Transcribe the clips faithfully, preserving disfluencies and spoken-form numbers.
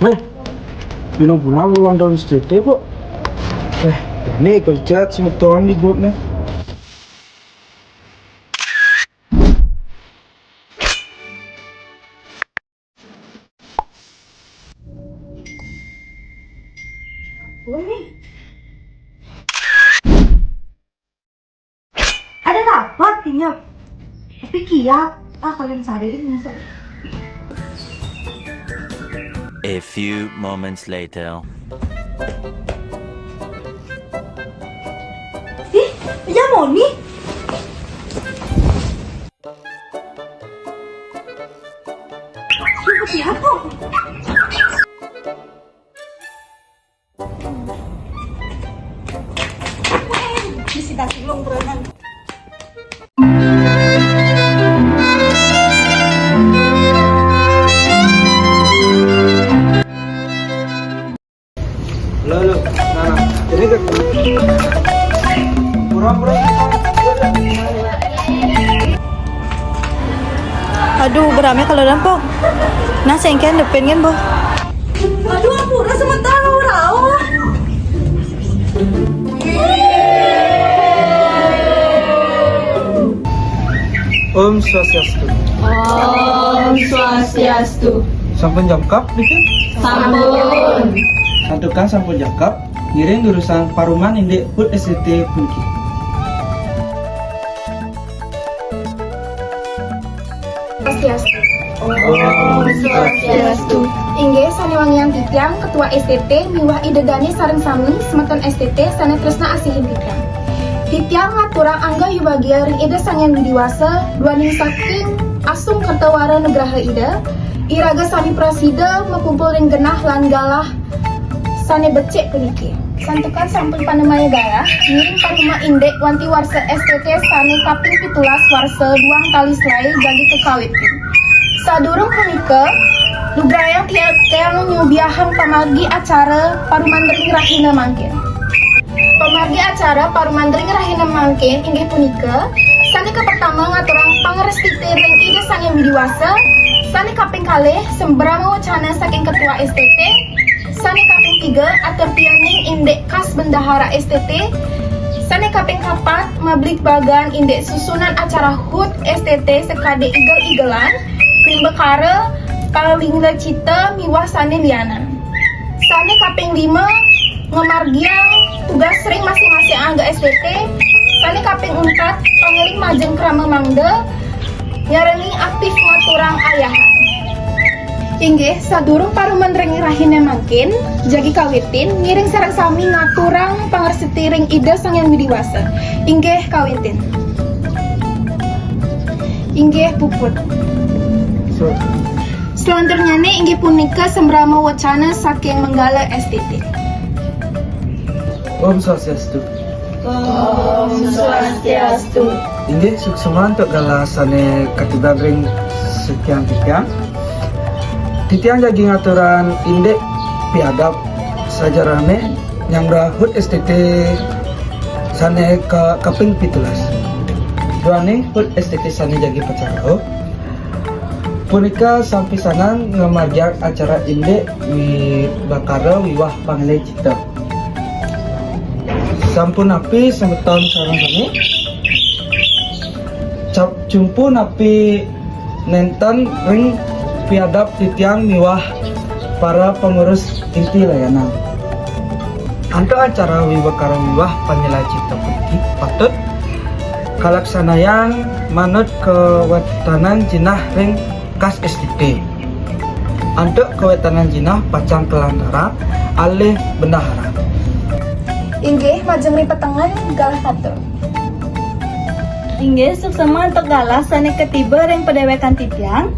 Wéh, pina bulan ulang tahun S T T, Pok? Éh, ini kerja si meton di grup nih. Ada rapat, Tinya. Tapi kiat. Ah, kalian sadarin masa. A few moments later. Ih, ya Moni. Seperti apa? Bisi daging long berenang. Halo, halo. Nah, nah. Jadi ke pura-pura. Aduh, berame kalau dampok. Nah, sengken depan kan, boh. Aduh, ampura sementara orang. Om Swastiastu. Om Swastiastu. Sampun jangkep, bikin? Sampun. Santukan sampun jangkep, ngiring durusang paruman indik HUT S T T puniki. Swastiastu. Om Swastiastu. Inggih, sane wangiang titiang Ketua S T T miwah Ida Dane sareng sami semeton S T T sane tresna asihin titiang. Titiang ngaturang angga yubagia ring Ida Sang Hyang Widi Wasa, duaning saking asung kertawara nugraha Ida, iraga sami prasida makumpul ring genah lan galah sane becik puniki. Santukan sampun panemaya galah, ngiring paruman indik wanti warsa S T T sane kaping pitulas warsa duang tali selae jagi kakawitin. Sadurung punika, lugrayang titiang nyubiahang pamargi acara paruman ring rahina mangkin. Pamargi acara paruman ring rahina mangkin inggih punika, sane kapertama ngaturang pangrestiti ring Ida Sang Hyang Widi Wasa, sane kaping kalih sembrama wacana saking Ketua S T T, sane kaping tiga atur pianing indik kas bendahara S T T, sane kaping kapat mabligbagan indik susunan acara HUT S T T sakadi igel-igelan, wimbakara, palingla cita miwah sane lianan. Sane kaping lima ngamargiang tugas ring masing-masing angga S T T, sane kaping empat pangeling majeng krama mangda, nyarengin aktif ngaturang ayahan. Inggih, sadurung paruman ring rahina mangkin, jagi kawitin, ngiring sareng sami ngaturang pangrestiti ring Ida Sang Hyang Widi Wasa. Inggih, kawitin. Inggih, puput. Selanturnyane inggih punika sembrama wacana saking Manggala S T T. Om Swastiastu. Om Swastiastu. Inggih, suksma antuk galah sane katiban ring titiang-titiang. Titiang jagi ngaturang indik piadap sajarane nyanggra HUT S T T sane ka kaping pitulas. Duaning HUT S T T sane jagi pacang rauh punika sampisanan ngamargiang acara indik wimbakara miwah pangeling cita. Sampun napi semeton sareng sami? Cap cumpu napi nenten ring piadap titiang miwah para pengurus inti layanan. Antuk acara wimbakara miwah panilai cita puniki patut kalaksanayang manut kawéntenan jinah ring kas S T T. Antuk kawéntenan jinah pacang kalantaran alih bendahara. Inggih, majeng ring petengen galah katur. Inggih, suksma antuk galah sane katiba ring padewekan titiang.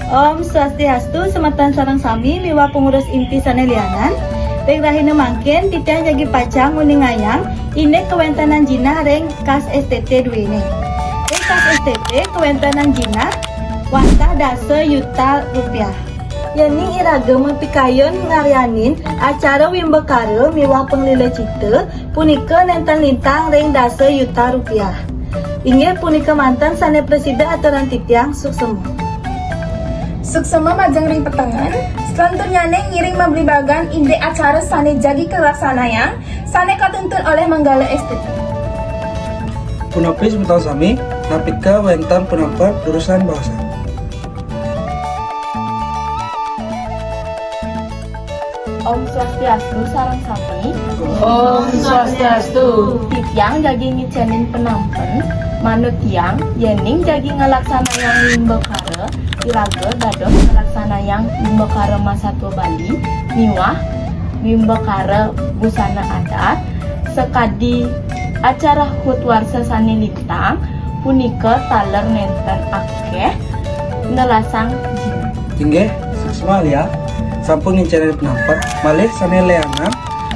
Om Swastiastu, semeton sareng sami miwah pengurus inti sane lianan. Ring rahina mangkin titiang jagi pacang nguningayang indik kawéntenan jinah ring kas S T T duene. Ring kas S T T kawéntenan jinah wantah dasa yuta rupiah. Yening iraga mapikayun ngaryanin acara wimbakara miwah panglila cita punika nenten lintang ring dasa yuta rupiah. Inggih punika manten sane prasida aturang titiang, suksma. Suksma majeng ring petengen, selanturnyane ngiring mablibagan indik acara sane jagi kalaksanayang, sane katuntun olih Manggala Esteti. Punapi semeton sami, napika wenten penampen durusang basa? Om Swastiastu sareng sami. Om Swastiastu. Titiang jagi ngicenin penampen, manut tiang, yening jagi ngalaksanayang wimbakara, iraga dados ngalaksanayang wimbakara masatua Bali miwah wimbakara busana adat, sakadi acara hut warsa sane lintang, punika taler nenten akeh nelasang jinah. Inggih, suksma Alia, sampun ngicenin penampen, malih sane lianan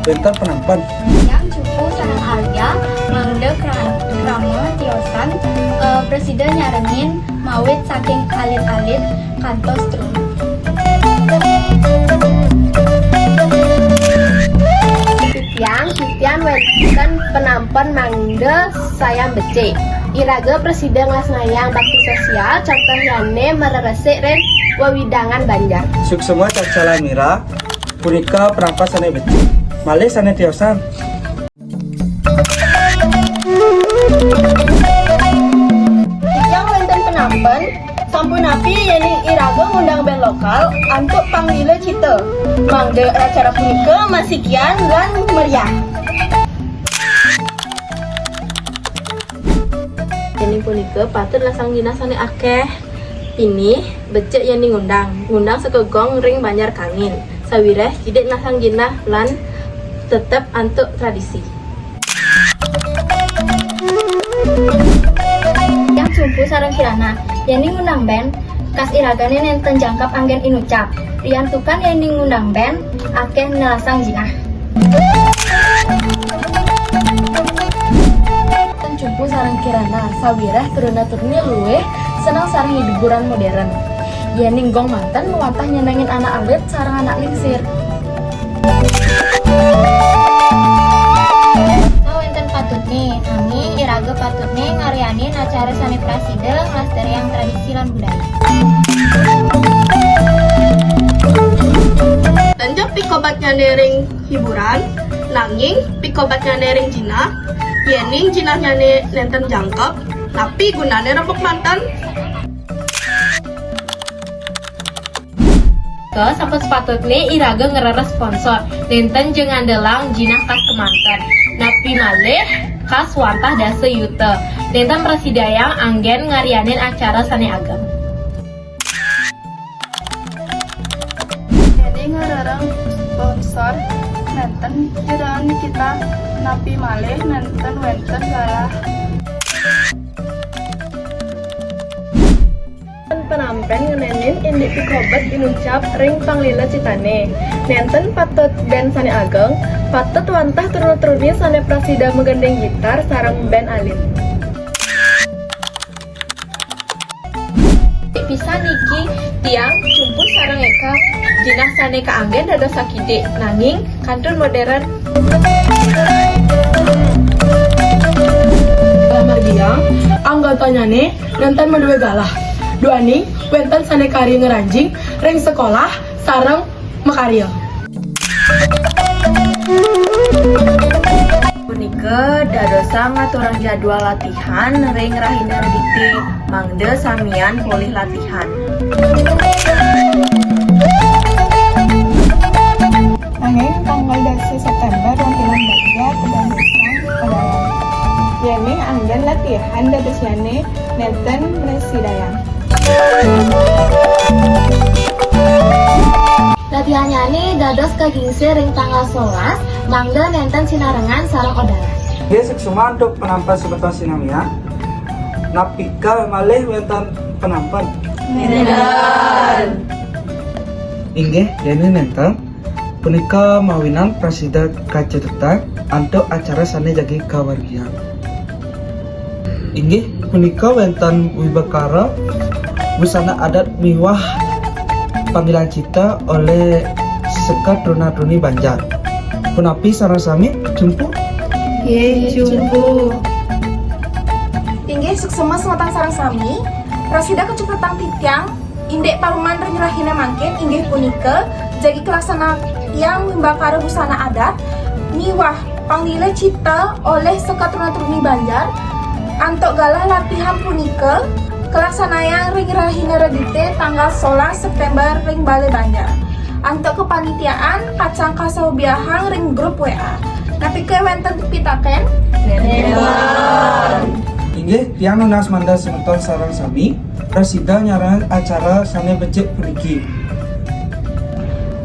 wenten penampen. Tiang Cupu sareng Alia mangda kra-, krama tiosan, eh, prasida nyarengin mawit saking alit-alit kantos truna. Titiang, titiang wenten penampen mangda sayang becik. Iraga prasida nglaksanayang bakti sosial, contohyane mareresik ring wewidangan banjar. Suksma Cakcala Mira, punika penampen sane becik. Malih sane tiosan. Titiang wenten penampen, sampun napi yening iraga ngundang band lokal antuk panglila cita, mangda acara punika masikian lan meriah. Yening punika patut lasang jinah sane akeh. Pinih, becik yening ngundang, ngundang sakagong ring banjar kangin, sawiréh kidik nasang jinah lan tetep antuk tradisi. Tiang Cupu sareng Kirana, yening ngundang band, kas iragane nenten jangkep anggen inucap. Riantukan yening ngundang band, akeh nelasang jinah. Ten Cupu sareng Kirana, sawiréh truna-truni luwih seneng sareng hiburan modern. Yening gong manten wantah nyenengin anak alit sareng anak lingsir. Wenten patutne, nanging iraga patutne ngaryanin acara sane prasida nglestariang tradisi lan budaya. Tan ja pikobatnyane ring hiburan, nanging pikobatnyane ring jinah. Yening jinahnyane nenten jangkep, napi gunane rembuk manten? Ke sampun sepatutne iraga ngreres sponsor, nenten ja ngandelang jinah kas kemanten. Napi malih kas wantah dasa yuta. Nenten prasidayang anggen ngaryanin acara sane ageng. Dene ngrereng sponsor nenten ja daun kita, napi malih nenten wenten galah. Penampen ngenenin indik pikobet inucap ring panglila citane. Nenten patut band sane ageng, patut wantah truna-truni sane prasida magending gitar sareng band alit. Pisan niki tiang Cupu sareng Eka, jinah sane kaanggen dados sakidik, nanging kantun modern. Pamargiang, anggotanyane nenten madue galah. Duaning wenten sane kari ngranjing ring sekolah sareng makarya. Punika dadosang ngaturang jadwal latihan ring rahina Redite, mangda samian polih latihan. Nanging tanggal dasa September, lampiran bagja kadadosang adalan. Yening anggen latihan dadosnyane nenten mrasidayang. Latihannyane dados kagingsir ring tanggal solas, mangda nenten sinarengan sareng odalan. Nggih, suksma antuk penampen semeton sinamian. Napika malih wenten penampen? Nenten. Inggih, yeni nenten. Punika mawinan prasida kacatetang antuk acara sane jagi kawargiang. Inggih punika wenten wibakara busana adat miwah panggilan cita olih sekat truna-truni Banjar. Punapi sareng sami, Cupu? Nggih, Cupu. Inggih, suksma semeton sareng sami. Prasida kacatetang titiang Indik paruman ring rahina mangkin inggih punika jagi kalaksanayang miwah busana adat miwah panglila cita olih sakaturunan truni Banjar. Antuk galah latihan punika kalaksanayang ring rahina Redité tanggal solas Séptémber ring Balé Banjar. Antuk kapanitiaan pacang kasobiahang ring grup W A. Napi ké wénten pitakén? Inggih, tiang nunas manten semeton sareng sami prasida nyarengin acara sané becik puniki.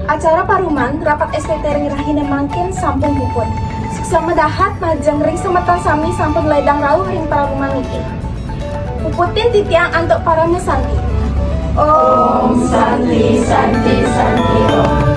Acara paruman rapat S T T ring rahina mangkin sampun puput. Suksma dahat majeng ring semeton sami sampun lédang rauh ring paruman niki. Puputin titiang antuk parama santi. Om Santi, Santi, Santi, Om.